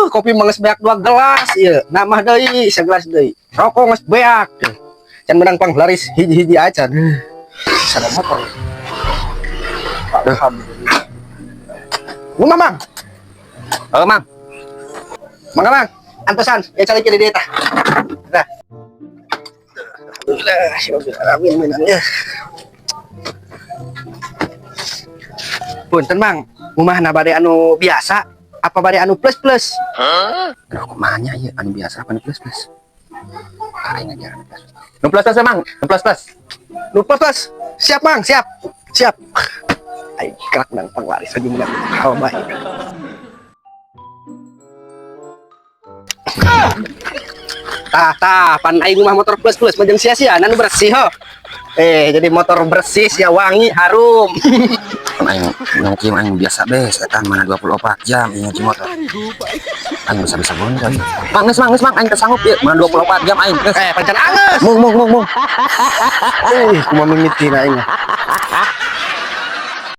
Kopi mah geus beak dua gelas ieu. Nambah deui segelas deui. Rokok geus beak. Can menang panglaris hiji-hiji acan. Sada motor. Alhamdulillah. Ngomong, Mang. Oh, Mang. Mangga, Mang. Antosan, ya cari kiri dia tah. Nah. Alhamdulillah, syukur alamin menang ya. Punten, Mang, ngumahna bade anu biasa apa bade anu plus plus? Aduh, kumaha nya ieu, anu biasa apa anu plus plus? Aing aja anu plus plus. Nu plus plus, Mang. Nu plus plus. Nu plus plus. Siap, Mang, siap. Siap. Aing kerak menang panglaris aja menang. Hawa bae. Tah, tah, pan aing mah motor plus plus mah jeung sia-sia anu bersih ho. Jadi motor bersih sia wangi harum. Pan aing nyong kieu aing biasa be, setan mana 24 jam ieu nyuci motor. Aing bisa-bisa bener aing. Mang, geus, Mang, geus, Mang, aing teu sanggup ieu mana 24 jam aing. Geus. Pancen angeus. Mung mung mung mung. Kumaha mimitina aing mah.